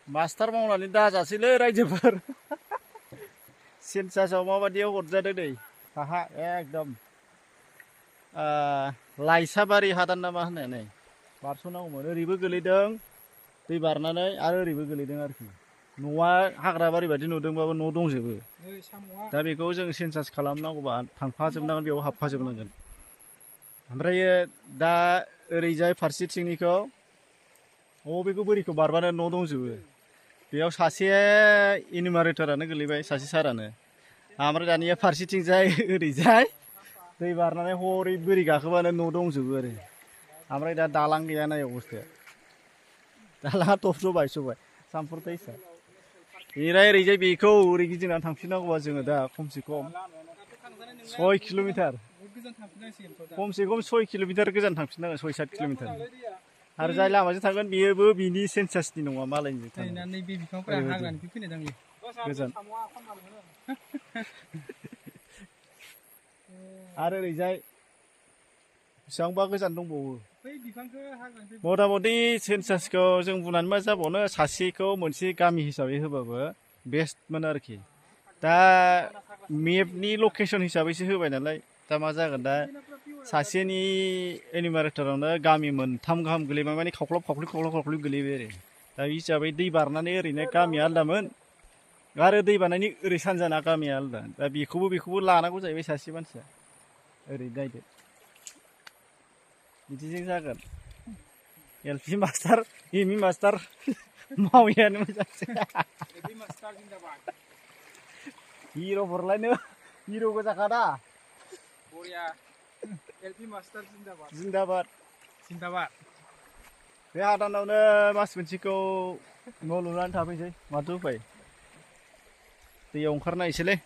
master मावनानै दाजासैलै रायजोफोर सेन्सासाव माबायदियाव हरजादों नै साहा एकदम लाइसाबारि हादान ना मा होनो नै बारस'नांगौमोन ओरैबो गोलैदों दै बारनानै आरो ओरैबो गोलैदों आरोखि न'आ हाग्रा बारि बायदि नुदोंबाबो न' दंजोबो दा बेखौ जों सेन्सास खालामनांगौबा थांफाजोबनांगोन बेयाव हाबफाजोबनांगोन ओमफ्रायो दा ओरैजाय फारसेथिंनिखौ बेखौ बोरिखौ बारबानो न' दंजोबो बेयाव सासे इनुमारेटरानो गोलैबाय सासे सारानो ओमफ्राय दानिया फारसेथिंजाय ओरैजाय दै बारनानै हरै बोरि गाखोबानो न' दंजोबो आरो ओमफ्राय दा दालां गैया नाय अबस्थाया दालाङा थबस' बायस'बाय सामफुर दैसा बेनिफ्राय ओरैजाय बेखौ ओरै गिदिंनानै थांफिननांगौबा जोङो दा खमसे खम 6 किल'मिटार खमसे खम 6 किल'मिटार गोजान थांफिननांगोन 6-7 किल'मिटार आरो जाय लामाजों थांगोन बेयोबो बिनि सेन्सासनि नङा मालायनि गोजान आरो ओरैजाय बेसेबांबा गोजान दंबावो मथा मथि सेन्सासखौ जों बुंनानै मा जाबावनो सासेखौ मोनसे गामि हिसाबै होबाबो बेस्टमोन आरोखि दा मेपनि लकेसन हिसाबैसो होबाय नालाय दा मा जागोन दा सासेनि एनिमारेटरावनो गामि मोनथाम गाहाम गोलैबाय माने खावख्लाब खावख्लि गोलैबाय आरो दा बे हिसाबै दै बारनानै ओरैनो गामिया आलदामोन आरो दै बारनायनि ओरै सानजाना गामिया आलदा दा बेखौबो लानांगौ जाहैबाय सासे मानसिया ओरै नायदो बिदिजों जागोन एलपि मास्टार एमइ मास्टार मावैयानो मोजांसै हिर' हरलायनो हिर' गोजाखादा बरिया एलपि मास्टार जिन्दाबाद बे हादानावनो मास मोनसेखौ न' लुनानै थाफैसै माथो उफाय दैयाव ओंखारनायसैलै